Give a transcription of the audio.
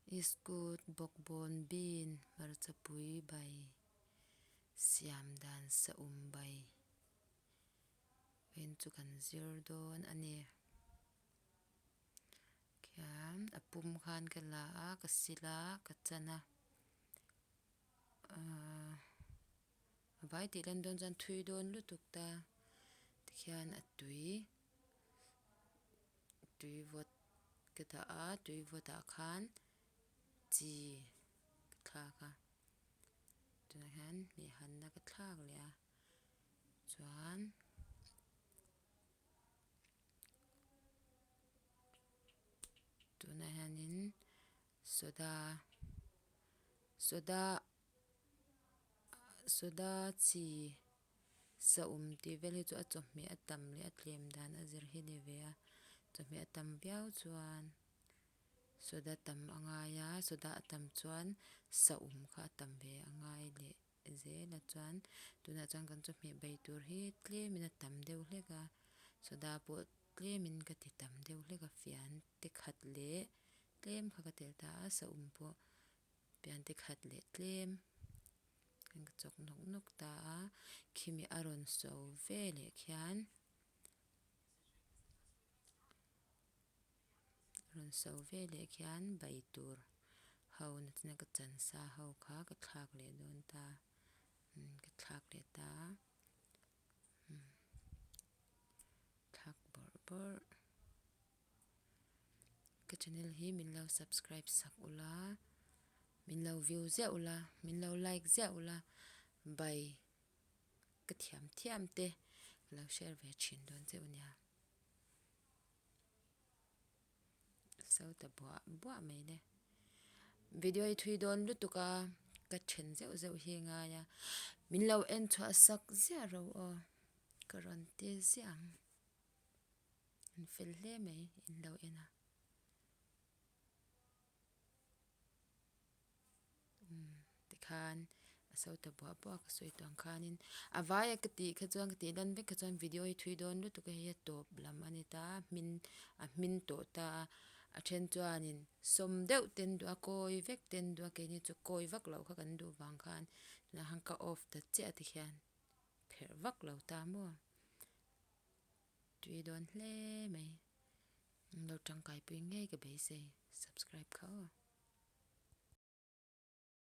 Iskut bawkbawn bean hmarchapui bai siam dan saum bai vawiin chu kan zir dawn a ni khian a pum khan ka la a ka sil a ka chan a ahh a vai tih lan dawn chuan thui dawn lutuk ta tikhian a tui tui vawt ka dah a tui vawt ah khan chi ka thlak a tunah hian hmeh han na ka thlak leh a chuan tunah hianin soda soda soda chi saum tih vel hi chu a chawhmeh a tam leh a tlem dan a zir hi ani ve a chawhmeh a tam viau chuan soda tam a ngai a soda a tam chuan saum kha a tam ve a ngai leh zel a chuan tunah chuan kan chawhmeh bai tur hi tlemin a tam deuh hlek a soda pawh tlemin ka ti tam deuh hlek a fian te khat leh tlem kha ka telh ta a saum pawh fiante khat leh tlem ka chawk nawk nawk ta a khimi a rawn so veleh khian rawn so veleh khian bai tur ho nachina ka chan sa ho kha ka thlak leh dawn ta umm ka thlak leh ta a umm thlak bawrh bawrh ka channel hi min lo subscribe sak ula min lo view ziah ula min lo like ziah ula bai ka thiam thiam te ka lo share ve thin dawn che u nia. So ta buah buah mai le. Video hi thui dawn lutuk a ka then zeuh zeuh hi ngai a min lo en chhuah sak ziah ro aw ka rawn ti ziah ang an fel hle mai in lo en a. Umm tikhan a so ta buah buah ka sawi tawh ang khanin a vaia ka tih kha chuan ka tih lan vek kha chuan video hi thui dawn lutuk a hei a tawp lam a ni ta a hmin a hmin tawh ta a a then chuanin sawm deuh te an duh a kawi vek te an duh a keini chu kawi vak loh kha kan duh vang khan tunah khan ka off ta chiah tikhian pherh vak lo ta maw tui dawn hle mai. An lo tangkaipui ngei ka beisei subscribe kha aw.